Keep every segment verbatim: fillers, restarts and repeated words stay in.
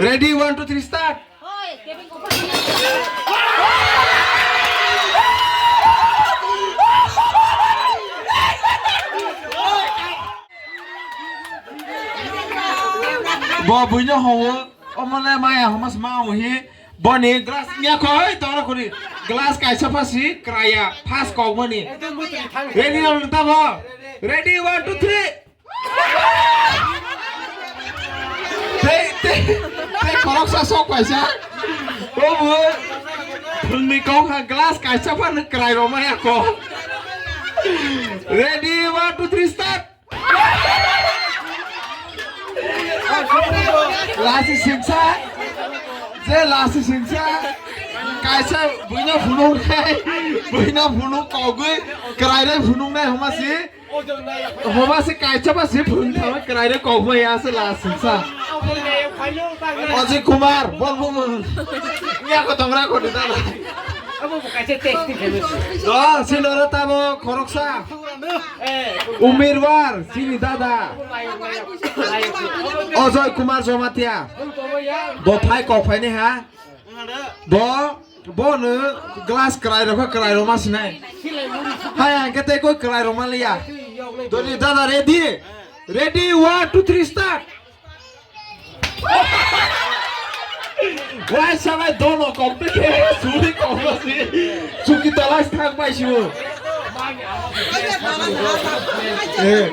Ready, one, two, three, start. Bo buino howo, omole maya homas ma hi, boni glass nya khoi, tora khori, glass kaisa phasi, kraya, phas kok mani. Ready na tabo? Ready, one, two, three. Tei, tei, tei khoroksa sok paisa. O bo, phungni kok ha glass kaisa phano krai roma ya ko. Ready, one, two, three, start. Lasi singsa. Je lasi singsa. Kaisa buino phunuk nai. Buino phunuk kogwi. Krai rai phunuk nai homa si. Hoba se kaisa ba se phun thama krai re kok ma ya se la singsa. Ajay Kumar, bol bol bol. Ya ko tongra ko dita. Abo bo kaisa text ni khabe. Do, sinora tamo khoroksa. Umirwar, sini dada. Ajay Kumar Jamatia. Bo phai kok phai ne ha. Bo, bo no glass krai rokha, krai roma sinai. Hai, ang kete koi krai roma liya. Doni dada ready? Ready, one, two, three, start. Wai sabai dono kok te ke, suri kok si. Suki talai thang pai siu. Eh,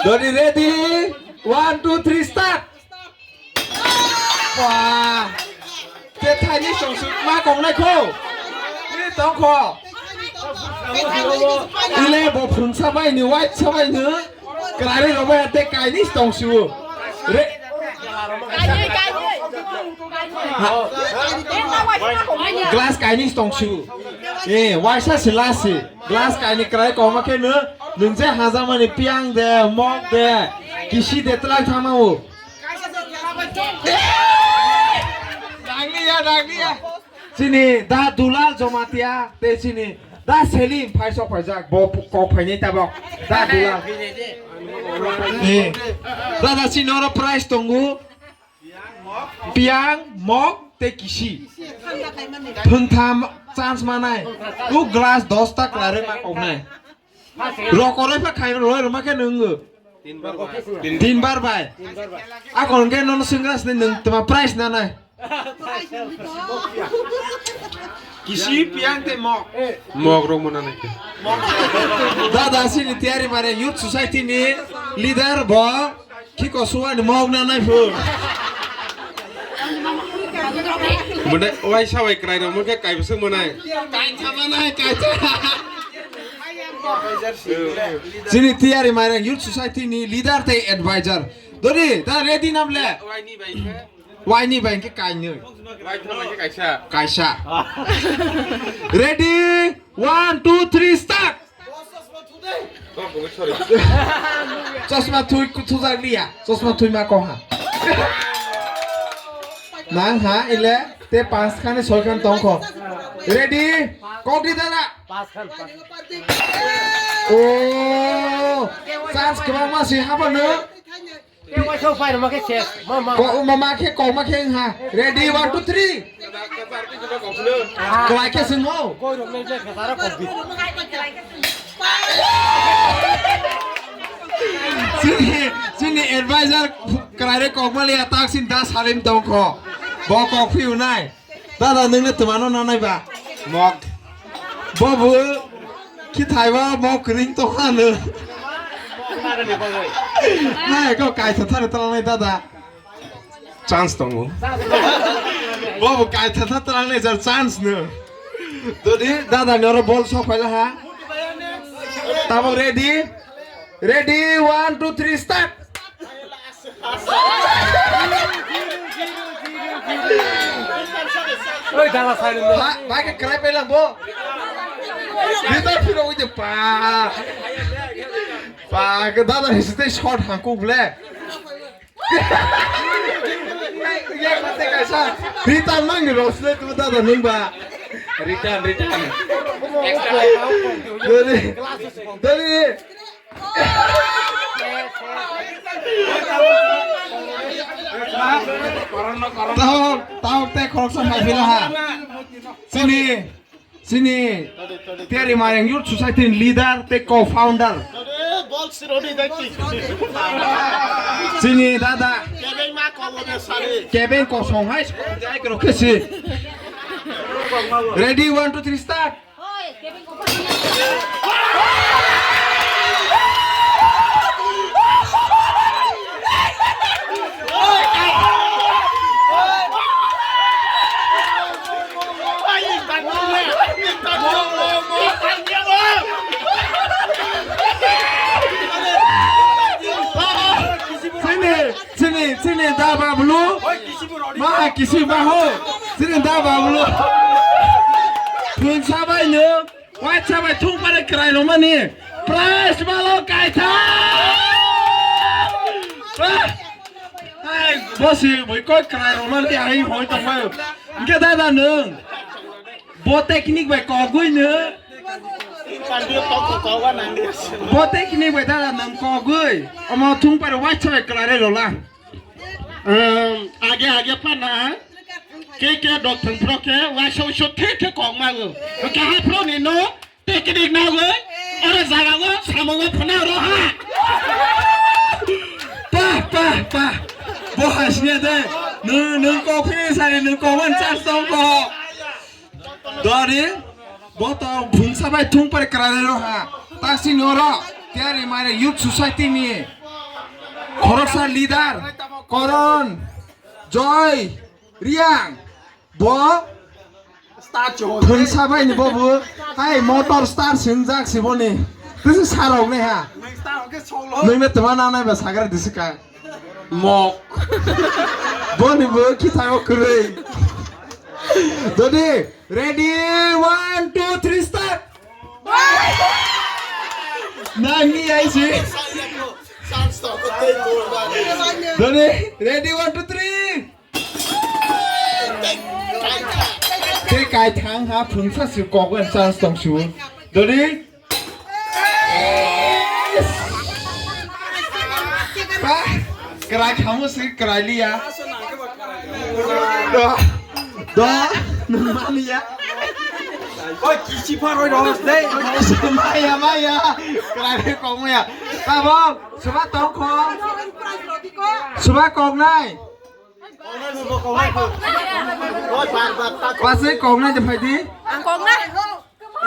doni ready? One, two, three, start. Wah. Te thaini song su ma kong nai kho. Ni tong kho. Ile bo phun sa bai ni, white sa bai ni. Krai rok bai te kaini tong su. Re. Glass kaini tong su. Eh, waisa silasi. Glass kaini krai koma khe no. Nung je haja mani piang de, mok de. Kisi de tlang thama o. Danglia, danglia. Chini da Dulal Jamatia, te chini da Selim phai sok phaijak, bo kok phaini tabok. Da Dulal. Eh, da da chini oro prize tongo. Piang, mok, te kisi. Phungtham chance manai. U glass dosta klarwi ma koknai. Rokoroi pha khai roi roma khe nungo. Tin bar bai. Akon khe nono singras ni nung tma price na nai. Kisi piang te mok. Mok rok mona nai khe. Dada sini tiyari mare Youth Society ni leader bo. Khiko suwani mok na nai phu. Mane wai sawai krai rok mokhe kai bwswk manai. Kaitha manai, kaitha. Chini tiyari mairang Youth Society ni leader tei advisor. Dori, da ready nam le? Waini bai khe? Waini bai khe kainwi. Wai thang bai khe kaisa. Kaisa. Ready? One, two, three, start! Chosma thui kuthujak liya. Chosma thui ma kongha. Nang ha ile te panch khan soi khan tong kho. Ready? Kok di dada. Pas khan, pas. Oh, chance kwbangma si habo no. Te waisa upai rwma khe ses. Ma, ma. Ko, ma, ma khe, ko, ma khe, ha. Ready, one, two, three. Kwlai khe swngo. Koi rok nai le khe tara kok bi. Chini, chini advisor kwlai re kok ma liya tak sin da salim tong kho. Bo kok phiu nai. Dada, nwngno twmano nanai ba? Mok. Bobo, khithai ba mok kwrwng tong ano. Hai, ko kaisa thani twlangnai dada. Chance tongo. Bobo kaisa thani twlangnai jar chance no. Dodi, dada, noro bol sok phaila ha. Tamo ready? Ready, one, two, three, start! Oi, dala silent. Ba, ba ke krai pelang bo. Dita phiro oi je pa. Pa ke dada histe shot ha ku ble. Ya ko te kaisa. Dita mang ni rosle tu dada nung ba. Return, return. Dari, dari. Tao, tao tei khoroksa phai phila ha. Chini, chini Tiyari Mayang Youth Society ni leader tei co-founder. Chini dada. Kebeng kosong hai, jai kro kesi. Ready, one, two, three, start. Sini, sini, sini, da bablu. Ma kisi baho. Sini da bablu. Pun sabai no. Waisa bai thung pare krai romani. Prize malo kaitha. Hai, bosi, boi koi krai romani ai hoi tong mai. Ke dada nung. Bo technique bai kogui no. Bo technique bai dada nung kogui. Omo thung pare waisa bai krai rola. Ehm, age age pana ke ke dok thang pro ke waisa uso the the kok ma go. Ke ha pro ni no te ke dik na go. Ora jaga go samo go phana ro ha. Pa pa pa. Bo hasnya de. Nu nu kok phi sari nu kok wan char song ko. Dori, bo to phungsa bai thung pare krai roha. Taksi noro, Tiyari Mayang Youth Society ni khoroksa leader, Koron, Joy, Riang, bo phungsa bai ni bobu, hai motor star sinjak siboni. This is sarok ne ha. Nung ne tuma na nai ba sagra disika. Mok. Boni bo kithago kwrwi. Dodi, ready, one, two, three, start. Nangni aisi. Dodi, ready, one, two, three. Te kai thang ha phungsa si kok chance tong su. Dodi. Ba, krai khamu si krai liya. Do, do, nung mani ya. Oi, kisi paroi dos dei. Maya, maya, krai kong ya. Tabok, suba tong kho. Suba kong nai. Pasai kok nai de phaidi. Ang kok na.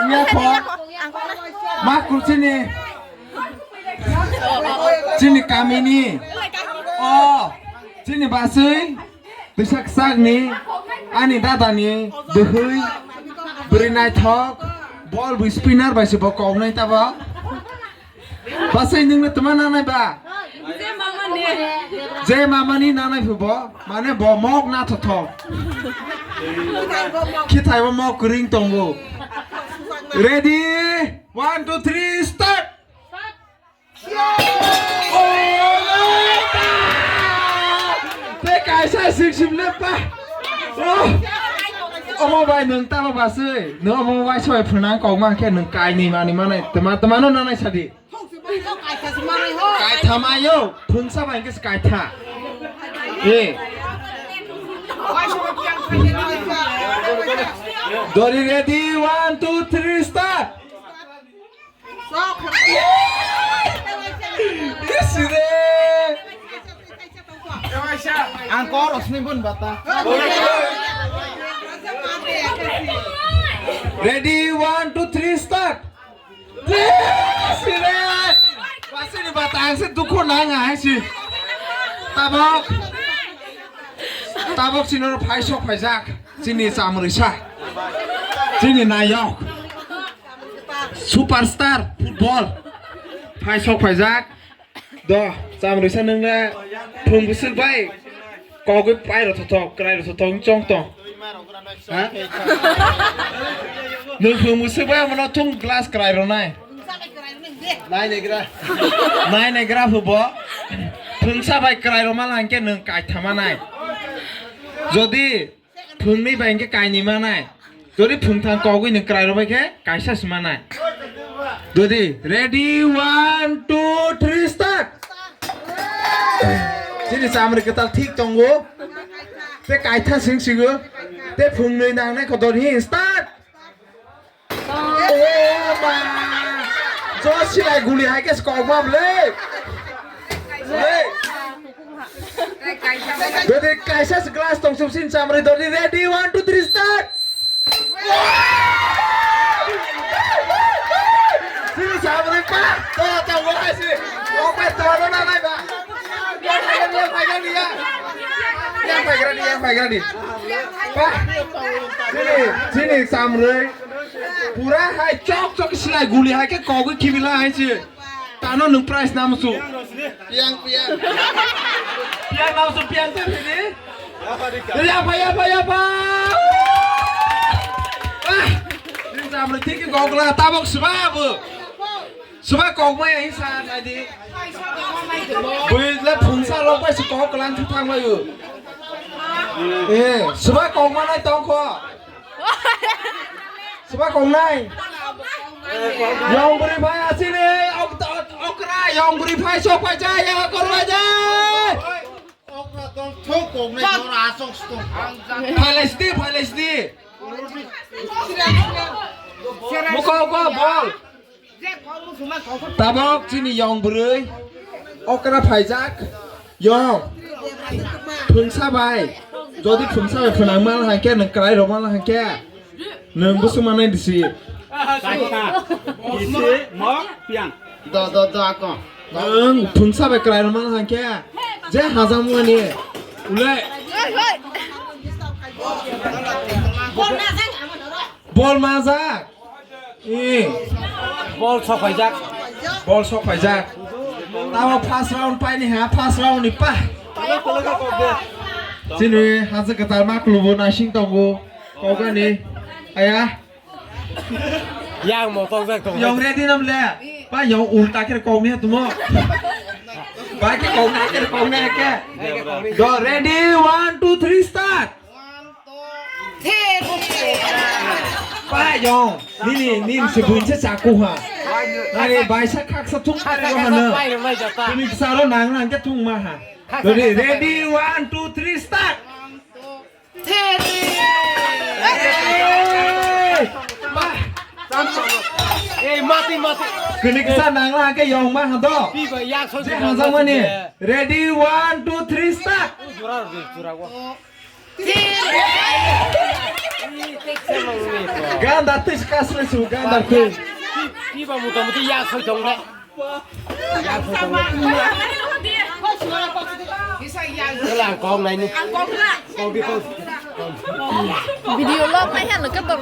Nya kok. Ang kok na. Ma kurchini. Chini kamini. O. Chini basui. Bisak sakni. Ani dadani. Duhui. Beri naithok. Bol bui spinner bai se bo kok nai tabo. Basai nungno tuma nangnai ba? Je mamani. Je mamani nangnai phu bo, mane bo mok na thothok. Khithai bo mok kwrwng tongo. Ready? One, two, three, start! Te kaisa sik sim le pa. Oh. Omo bai nung tamo basui. Nung omo bai soi phunang kok man khe nung kaini mani manai. Tuma, tuma no nanai sadi. Kaitha mayo, phungsa bai khe kaitha. Eh. Dori ready, one, two, three, start. Yes, re. Ang kok rosni bun bata. Ready, one, two, three, start. Yes, re. Basini bata ang se dukho nang hai si. Tabok. Tabok sino phai sok phaijak. Chini chamrisa. Chini nayok. Superstar football. Phai sok phaijak. Do, chamrisa nungna phung bwswk bai kogwi pai rw thothok, kwrai rw thothok wng chong tong. Ha? Nung phung bwswk bai omono thung glass kwrai rwnai. Nai negra. Nai negra phu bo. Phungsa bai kwrai rwma lang khe nung kaithama nai. Jodi phungni bai hwnkhe kaini manai. Jodi phungthang kogwi nwng kwrai rwbai khe kaisa se manai. Jodi ready, one, two, three, start. Chini chamri kwtal thik tongo. Te kaitha sing singo. Te phungnwi nangnai kho dor hi start. Oh ma! Josh silai guli hai khe kok ma bwle. Bwle. Bwle kaisa glass tong sum sin chamri dor hi ready one two three start. Sini sabri pa, to to wala si. Oke to no na na ba. Yang pai gani ya. Yang pai gani, yang pai gani. Pa. Sini, sini samrui. Pura hai chok chok silai guli hai ke kogui kibila hai si. Tano nung price nam su. Piang piang. Piang nam su piang te sini. Yapa, yapa, yapa. Ah, ini sampai tinggi gogla tabok sebab. Sebab kok mai ini sana di. Bui le phungsa rok bai si kok kelang thang mai. Eh, sebab kok mana tongko. Sebab kok nai. Yang beri bai asini, ok, ok, okra, yang beri bai sok bai jai, yang okra bai jai. Okra tong thok kok nai jor asok stok. Phailai sidi, phailai sidi. Muka, muka, bol. Tabok chini yong bwrwi okra phaijak. Yong phungsa bai, jodi phungsa bai phwnang mal hangke nwng kwlai rok mal hangke nwng bwswk manai disi. Kaisa, isi, mok, piang. Do do do ako. Nwng phungsa bai kwlai rok mal hangke je hajam wani ulai. Bol majak. Eh. Bol sok phaijak. Bol sok phaijak. Tamo first round paini ha, first round ni pa. Chini haja kwtal ma klubo nasing tongo. Kogani. Aya. Yang mo tongjak tongo. Yong ready nam le. Pa yong ulta khe kogni ha tumo. Ba ke kogni ha khe kogni ha ke. Go ready, one two three start. Payong, nini, nini se buin se chaku ha. Nani baisa khaksa thung kare ro hano. Tini saro nang nang ke thung ma ha. Ready, ready, one, two, three, start. Hey! Ei, mati, mati. Kini kisa nang nang ke yong ma ha do. Pi ba yak so. Je ha jang mani. Ready, one, two, three, start. Jura, jura, jura. Gandar twi kasle su gandar twi. Tiba muta muti ya soi tong le. Kela kong nai ni. Kong di kong. Video lo pai han ke dor.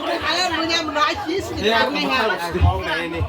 Kong nai ni.